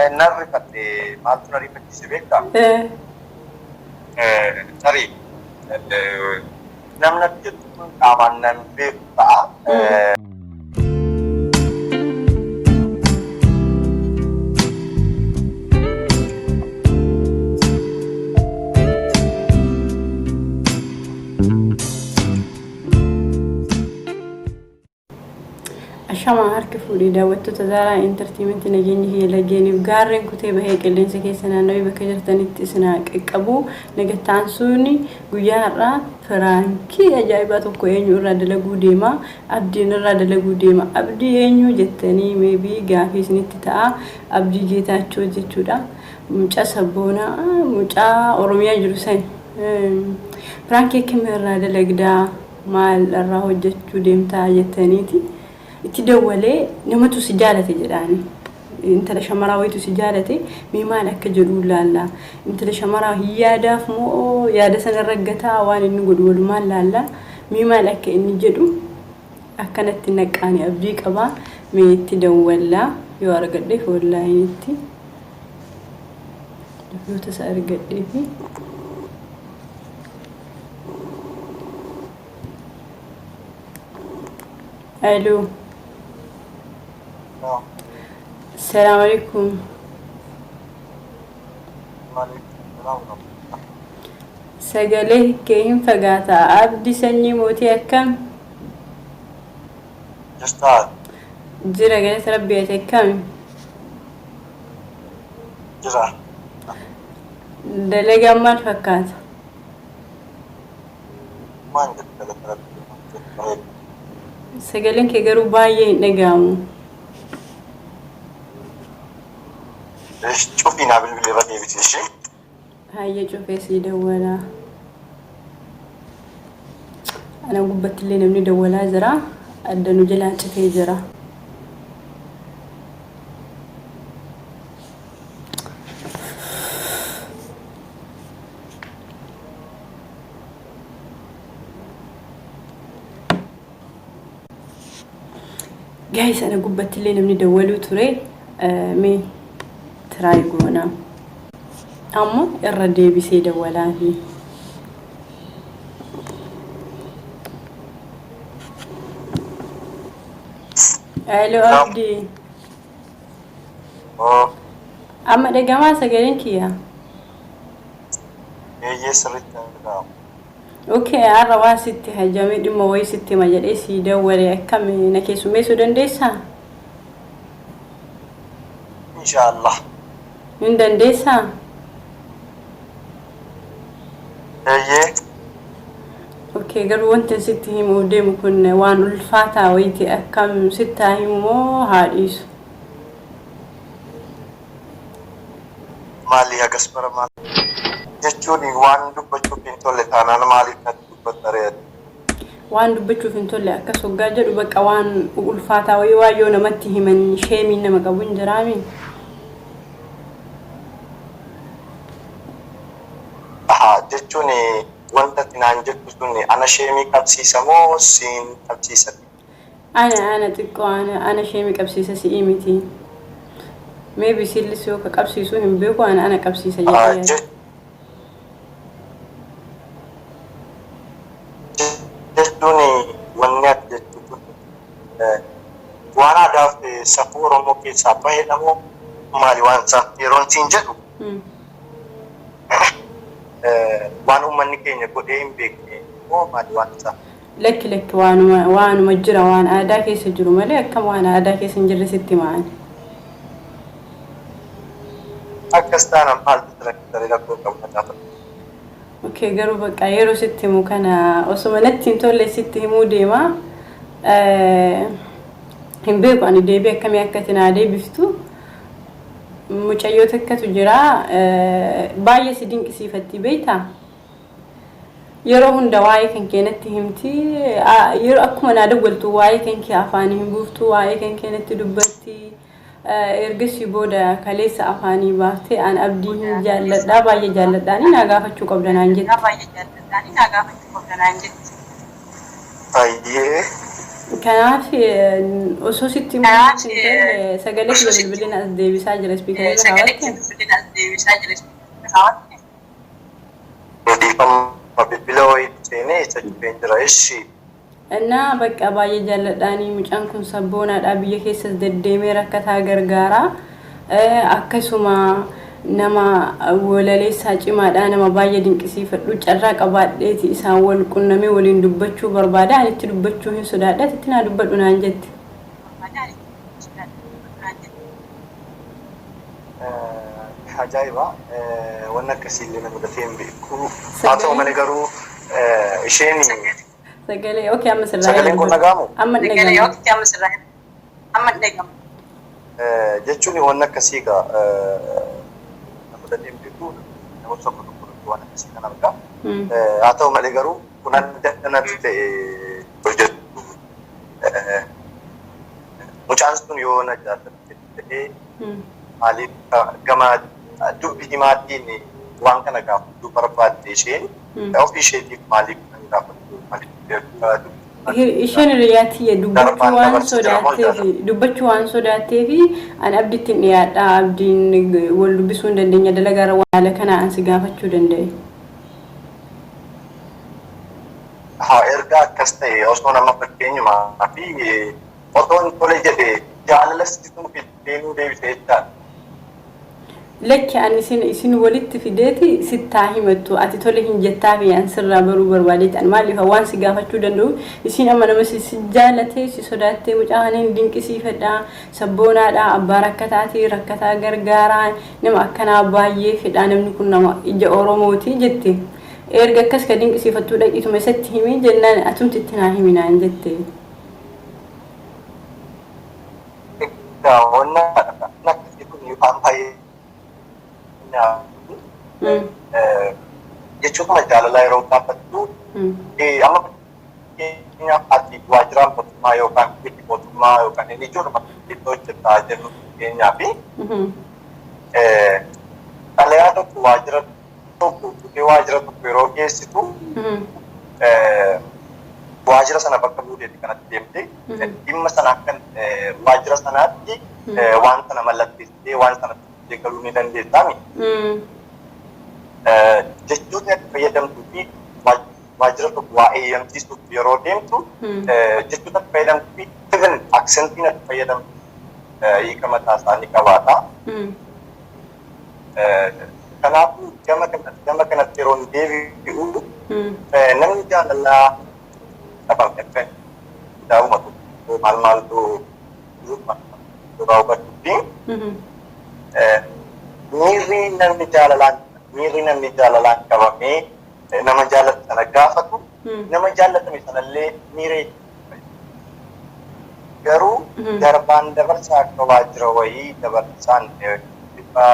Nan rifadhe, maaltu na rifachiise beektaa? Tarii namni ati jettu kun qaamaan nan beeku ta'a. Ashamaa harka fuudhee daawwattoota Zaaraa Intartiimentii, nageenyi kiyya laggeeniif gaarreen kutee bahee qilleensa keessa naannawee bakka jirtanitti isin haa qaqqabu. Nagattaan suuni guyyaa har'aa piraankii ajaa'ibaa tokko eenyu irraa dalaguu deema? Abdiin irraa dalaguu deema. Abdii eenyu jettanii maybe gaafii isinitti ta'a. Abdii Geetaachoo jechuudha. Mucaa sabboonaa, mucaa Oromiyaa jiru sani. Piraankii akkamii irraa dalagdaa? Maal irraa hojjechuu deemtaa jettaniiti itti dawwalee, namatu si jaalate jedhaani. Intala shamaraa wayitu si jaalate, mee maal akka jedhu laalla. Intala shamaraa hin yaadaaf moo yaada sana raggataa waan inni godhu walumaan laalla. Mee maal akka inni jedhu akkanatti naqaani abdii qabaa. Mee itti dawwallaa yoo argadheef wallaahinitti yoo tasa argadheefi. Aloo. Salaam alaikum. Sagalee kee hin fagaata. Abdi sanyii mootii, akkam? Jirtaa? Jira, galata rabbii, ati akkami? Jira. Dalagaan maal fakkaata? Maal jedhu, galata rabbii, bareeda. Sagaleen kee garuu baay'ee hin dhaga'amu. Cufii naa bilbilii irra deebiti ishee. Haayya, cufee sii dawwalaa. Ana gubbatti illee namni dawwalaa jira. Adda nu jalaa citee jira. Guys, ana gubbatti illee namni dawwaluu ture. Mee try goona. Amma irra deebisee dawwalaafi. Hello, Abdii. Oo. Amma dhagamaa sagaleen kiyya? Eeyyee, sirriitti dhaga'ama. Okay, har'a waan sitti hajamee dhimma wayii sitti hima jedhee sii dawwale, akkam, na keessummeessuu dandeessaa? Inshaallah. Hin dandeessaa? Eeyyee. Okay, garuu wanti sitti himuuf deemu kun waan ulfaataa wayiiti, akkam, sitti haa himu moo haa dhiisu? Maali hagas bara maal jechuun, waan dubbachuuf hin tolle taanaan maaliif natti dubbatta ree ati? Waan dubbachuuf hin tolle akkas hoggaa jedhu, bakka waan ulfaataa wayii, waan yoo namatti himan sheemiin nama qabu hin jiraami. Ahaa, jechuun wanta ati naan jettu sun ana sheemii qabsiisa moo siin qabsiisa? Ana xiqqoo ana sheemii qabsiisa, si'ii miti. Maybe sillis yoo ka qabsiisu hin beeku, ana qabsiisa jedhee yaada. Jechuun wanni ati jettu kun waan aadaa fi safuu Oromoo keessaa bahedha moo maali waan isaa? Yeroon siin jedhu waan uummanni keenya godhee hin beekne moo maali waan isaa? Lakki, lakki, waanuma jira, waan aadaa keessa jiru malee akkam waan aadaa keessa hin jirre sitti ma'an. Akkas taanaan maaltu jira, rakkoo qabu, na gaafadhu. Okay, garuu bakka yeroo sitti himu kana osuma natti hin tolle sitti himuu deema. Hin beeku ani deebii akkamii akka itti naa deebiftu. Mucayyoo takkatu jira, baay'ee si dinqisiifatti, beektaa? Yeroo hunda waa'ee kan kee natti himti. Yeroo akkuma naa dawwaltu waa'ee kan kee afaanii hin buuftu, waa'ee kan kee natti dubbatti. Ergasii booda kaleessa afaanii baaftee, "An Abdii hin jaalladhaa, baay'ee jaalladhaanii naa gaafachuu qabda" naan jette. Baay'ee. Kanaaf osoo sitti himuu Kanaaf hin tolle sagalee osoo kiyya sitti bilbilina as deebisaa jira speaker irra sagalee kaawwatte. kiyya bilbilina as deebisaa jira kaawwatte. Dhiifama, bilbila wayii seenee isa cufeen jira. Ishi. Innaa bakka baay'ee jaalladhaanii, mucaan kun sabboonaadha, biyya keessas deddeemee rakkataa gargaara. Akkasuma nama walaleessaa cimaadha, nama baay'ee dinqisiifadhu. Carraa qabaadheeti isaan wal qunnamee waliin dubbachuu barbaada. Ani itti dubbachuu hin sodaadha, itti naa dubbadhu naan jette. Ajaa'iba! Wanni akkasii illee nama dafee hin beeku. Haa ta'u Sagalee malee garuu isheen Sagalee, okay, amma sirraa sagaleen kun dubbadhu. dhaga'amu. Amma hin Sagalee dhaga'ama. okay, amma sirraa amma hin dhaga'amu. Jechuun wanni akkasii egaa nama dafee hin beeku, namoota tokko tokko irratti waan akkasii kan argaa. Haa ta'u malee garuu kun adda natti ta'e hojjetu. Mucaan sun yoo na jaallatte ta'ee maaliif gama dubbi himaatiin waan kana gaafachuu barbaadde? Isheen ofii isheetiif maaliif kan gaafattu, maaliif dubbi Isheen hiriyaa tiyya dubbachuu darbaan waan dabarsi jira moo sodaatteef jaalladha? Dubbachuu waan sodaatteef an abditti hin dhiyaadha. Abdiin wal dubbisuu hin dandeenya, dalagaarra waan haala kana an si gaafachuu danda'e. Haa, erga akkas ta'e osoo nama fakkeenyumaa fi otoo hin tole jedhe jaalala situu fiddee nuu deebise jechaadha. Lakki, ani isin walitti fideeti sittaa himattu, ati tole hin jettaafi an sirraa baruu barbaadeeti. An maaliif waan si gaafachuu danda'u, isin amma nama si jaalatee si sodaattee, mucaa kana dinqisiifadha, sabboonaadha, abbaa rakkataati, rakkataa gargaaraa, nama akkanaa baay'ee fedhaa, namni kun nama ija Oromooti jette. Erga akkas ka dinqisiifattuu dhaqiituma isatti himi jennaan atumti itti naa himi naan jette. Egaa wanna akkasii kun waan baay'ee jechuun jaalalaa yeroo gaafattu amma fakkeenyaaf ati waajjira mootummaa yookaan miti mootummaa yookaan inni ijooluma itti hojjetaa jennu fakkeenyaaf xalayaa tokko waajjira tokko dhufee waajjira tokko yeroo geessitu waajjira sana bakka buuteeti kanatti deemte dhimma sana akka waajjira sanaatti waan sana mallatteessitee waan sana galuu ni dandeessaami. Jechootni ati fayyadamtuu fi waajjira tokko waa eeyyamsiisuuf yeroo deemtu jechoota ati fayyadamtuu fi even accentiin ati fayyadamtu hiika mataa isaa ni qabaata. Kanaafuu gama kanatti yeroo deebi'u namni jaalalaa qabame akka kitaabuma tokko maal maaltu irraa hubachuutti miirri namni jaalalaan qabamee nama jaallatu sana gaafatu nama jaallatame sanallee miira garuu darbaan dabarsa akka waajjira wayii dabarsaan bifa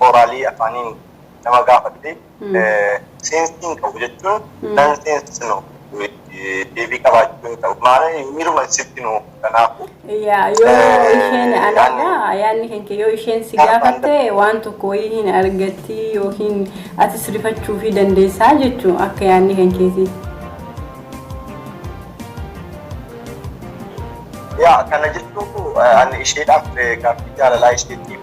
oralii afaaniin nama gaafatte senseiin qabu jechuun nan seensinu deebii qabaachuu hin qabu. Maal miiruma sitti nu kanaafu. Yaa, yoo isheen anaadha yaadni kan kee, yoo isheen si gaafatte waan tokko wayii hin argatti yookiin atis rifachuu fi dandeessaa jechuun akka yaadni kan keeti. Yaa, kana jechuun ani isheedhaaf gaaffii jaalalaa isheetiif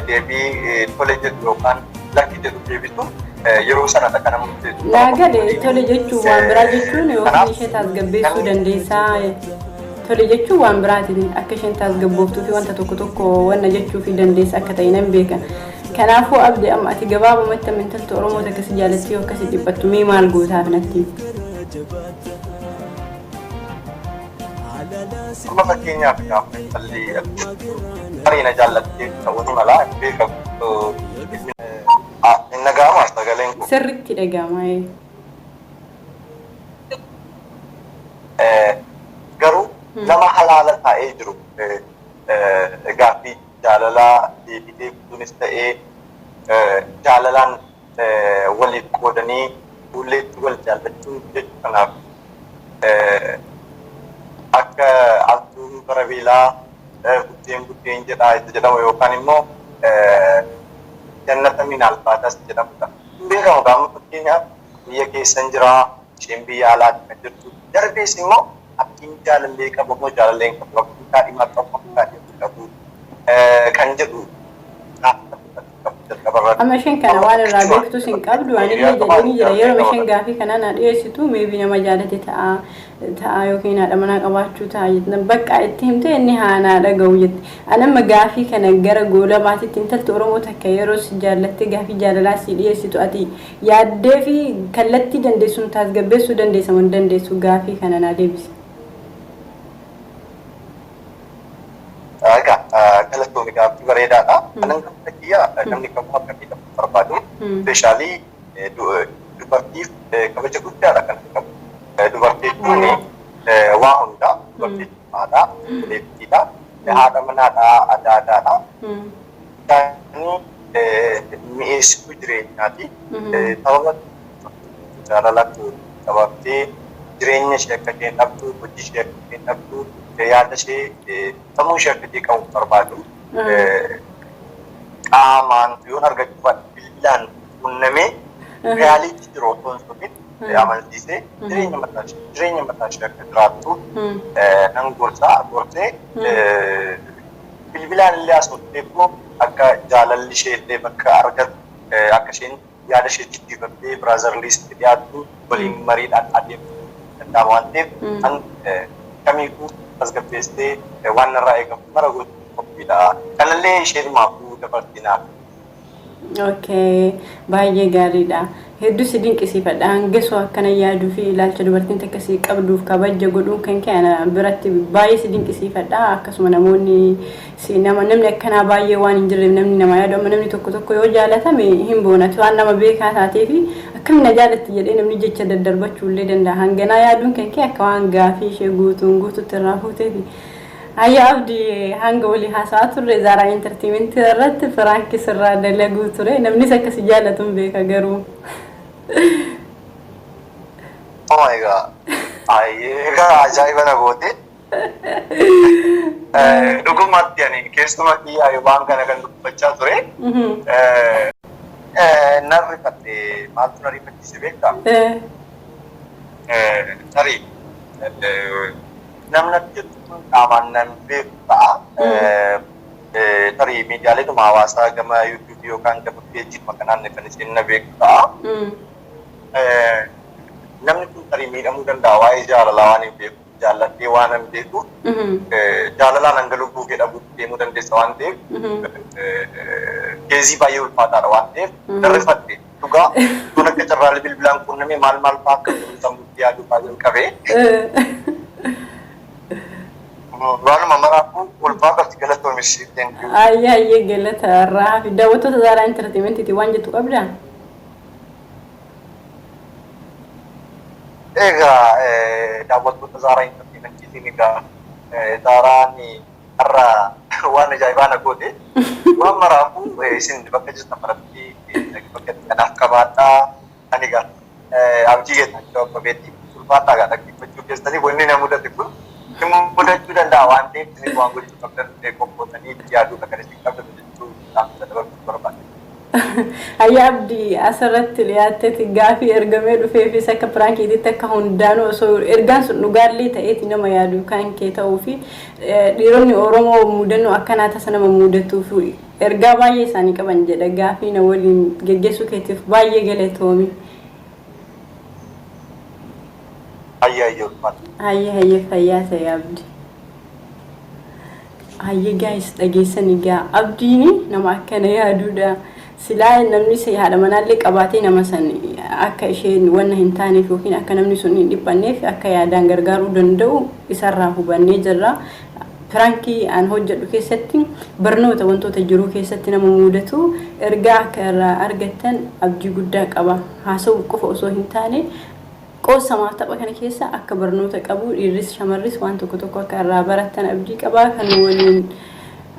deebii tole jedhu yookaan lakki jedhu deebisu yeroo sanadha kana murteessu. Naa gale, tole jechuun waan biraa jechuun yookiin ishee tasgabbeessuu dandeessaa. Tole jechuun waan biraatiin akka isheen tasgabbooftuu fi wanta tokko tokko wanna jechuu fi dandeessa akka ta'e nan beeka. Kanaafuu Abdi, amma ati gabaabumatti amma intalti Oromoo takka si jaalatti yoo akkasi dhiphattu mee maal gootaaf natti? Amma fakkeenyaaf gaafa intalli tarii na jaallattee ta'uu ni mala, beekamu. Hin dhaga'amaa sagaleen kun? Sirriitti dhaga'ama. Garuu nama halaala taa'ee jiru gaaffii jaalalaa deebii deebisuunis ta'ee jaalalaan waliif qoodanii fuulleetti wal jaallachuun jechuu kanaaf akka abjuun bara beelaa buddeen buddeen jedhaa isa jedhamu yookaan immoo jannata minaalbaatas jedhamudha. Hin beekamu, gaafa fakkeenyaaf biyya keessan jiraa, isheen biyya alaatti kan jirtu, darbees immoo Abdiin jaalallee qaba moo jaalallee hin qabu? Abdiin kaadhimaa qaba moo kaadhimaa qabu? Kan jedhu Amma isheen kana waan irraa beektus hin qabdu. Anillee jedhanii jira, yeroo isheen gaafii kana na dhiyeessitu maybe nama jaalate ta'a ta'a yookiin haadha manaa qabaachuu ta'a jettan, bakka itti himte inni haanaa dhaga'u jette. Ani amma gaafii kana gara goolabaatitti, intalti Oromoo takka yeroo si jaallattee gaafii jaalalaa si dhiyeessitu, ati yaaddee fi kallattii dandeessuun taasgabbeessuu dandeessa moo hin dandeessu? Gaafii kana naa deebisi. Egaa galatoomi, gaaffii bareedaadha. Kanan gaafa kiyya namni kamuu akka miidhamu barbaadu. Especially dubartiif kabaja guddaadha kan qabu. Dubartii jechuun waa hundaa. Dubartii haadha, obboleettiidha, haadha manaadha, adaadaadha. Isaanii mi'eessituu jireenyaati. Sababa jaalala qabattee jireenya ishee akka isheen dhabdu, hojii ishee akka isheen dhabdu, yaada ishee, sammuu ishee akka ishee qabu barbaadu. Qaamaan yoon argachuu baadhe bilbilaan quunnamee reality jiru osoo hin sobin amansiisee jireenya mataa ishee akka jiraattu nan gorsaa. Gorsee bilbilaan illee haasofteef akka jaalalli ishee illee bakka argatu, akka isheen yaada ishee jijjiirrattee brotherly itti dhiyaattu waliin mariidhaan adeemsisuu danda'ama waan ta'eef, kan kamiifuu tasgabbeessitee waan narraa eegamu mara gochuu qophiidha. Kanallee isheetumaafuu dabarsinaa. Okay, baay'ee gaariidha. Hedduu si dinqisiifadha. Hangasoo akkana yaaduu fi ilaalcha dubartiin takka si qabduuf kabaja godhuun kan kee ana biratti baay'ee si dinqisiifadha. Akkasuma namoonni si nama namni akkanaa baay'ee waan hin jirreef, namni nama yaadu, amma namni tokko tokko yoo jaalatame hin boonatu, waan nama beekaa taatee fi akkami na jaalatti jedhee namni jecha daddarbachuu illee danda'a. Hanganaa yaaduun kan kee akka waan gaafii ishee guutuun guututti irraa fuuteefi. Hayya Abdi, hanga walii haasa'aa turre Zaaraa Entertainment irratti prank sirraa dalaguu ture. Namnis akkasi jaallatuun beeka garuu. Oh my God. Egaa ajaa'iba na goote. Dhugumatti ani keessuma kiyyaa waan kana kan dubbachaa ture. Nan rifadhe. Maaltu na rifachiise beektaa? Tarii namni ati jettu kun qaamaan nan beeku ta'a. Tarii miidiyaaleedhuma hawaasaa gama YouTubeii yookaan gama peejiidhuma kanaan kan isheen na beektu ta'a. Namni kun tarii miidhamuu danda'a, waa'ee jaalalaa waan hin beeku, jaalladhee waan hin beeku, jaalalaan hanga lubbuu kee dhabuutti deemuu dandeessa waan ta'eef, caseii baay'ee ulfaataadha waan ta'eef nan rifadhe dhugaa. Kun akka carraalee bilbilaan quunnamee maal maal fa'aa akka jiru sammuutti yaaduu fa'aa jalqabee. Waanuma maraafuu ulfaataatti galatoomis. Thank you. Ayyee ayyee, galata irraa hafi. Daawwattoota Zaaraa Entertainmentiiti waan jettu qabdaa? Egaa daawwattoota Zaaraa Entertainmentiitiin, egaa Zaaraan har'a waan ajaa'ibaa na goote. Waan maraafuu isin bakka jirtan maratti bakka kanaaf qabaadhaa. Ani egaa Abdii Geetaachoo Abbabeetti, ulfaataa egaa dhaggeeffachuu keessanii wanni na mudate kun isin mudachuu danda'a waan ta'eef, isinis waan gochuu qabdan qophootanii itti yaaduu kan isin qabdan jechuu dhaamsa dabarsuu barbaade. Hayya Abdii, asirratti dhiyaatteeti gaafii ergamee dhufeefis akka prankiititti akka hundaanuu osoo ergaan sun dhugaallee ta'eeti nama yaadu kan kee ta'uu fi dhiironni Oromoo mudannoo akkanaa tasa nama mudatuuf ergaa baay'ee isaanii qaban jedha. Gaafii na waliin geggeessuu keetiif baay'ee galatoomi. Hayya hayya, ulfaata. Hayyee hayyee, fayyaa ta'e Abdi. Hayyee guys, dhageessan egaa, Abdiin nama akkana yaaduudha. Silaa namni si haadha manaallee qabaatee nama san akka isheen wanna hin taaneef yookiin akka namni sun hin dhiphanneef akka yaadaan gargaaruu danda'u isarraa hubannee jirra. Prankii an hojjedhu keessatti barnoota wantoota jiruu keessatti nama mudatu ergaa akka irraa argattan abdii guddaa qaba. Haasa'uu qofa osoo hin taane, qoosamaaf tapha kana keessa akka barnoota qabu, dhiirris shamarris waan tokko tokko akka irraa barattan abdii qaba. Kan waliin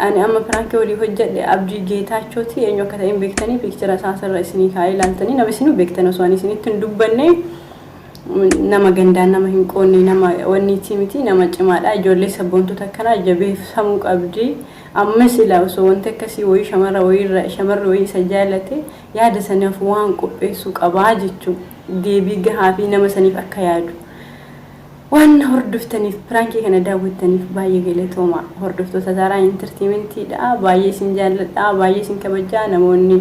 ani amma prankii walii hojjedhe Abdii Geetaachooti. Eenyu akka ta'e hin beektanii, picture isaa asirra isinii kaa'ee ilaaltanii, nama isinuu beektan osoo ani isinitti hin dubbanne, nama gandaan nama hin qoonne, nama wanniitii miti, nama cimaadha. Ijoollee sabboontota akkanaa jabeeffamuu qabdi. Ammas ilaa osoo wanti akkasii wayii shamarra wayiirra shamarri wayii isa jaalate, yaada sanaaf waan qopheessuu qabaa jechuun deebii gahaa fi nama saniif akka yaadu. Waan na hordoftaniif, prankii kana daawwattaniif baay'ee galatooma. Hordoftoota Zaaraa Entertainmentiidha. Baay'ee isin jaalladha. Baay'ee isin kabajaa. Namoonni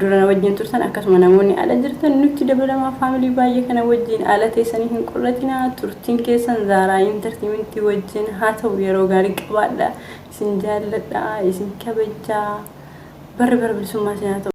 dura na wajjin turtan, akkasuma namoonni ala jirtan, nutti dabalamaa. Family baay'ee kana wajjin ala teessanii hin qorratinaa. Turtiin keessan Zaaraa Entertainmentii wajjin haa ta'u. Yeroo gaarii qabaadha. Isin jaalladha. Isin kabajaa. Barri bara bilisummaa isin haa ta'u.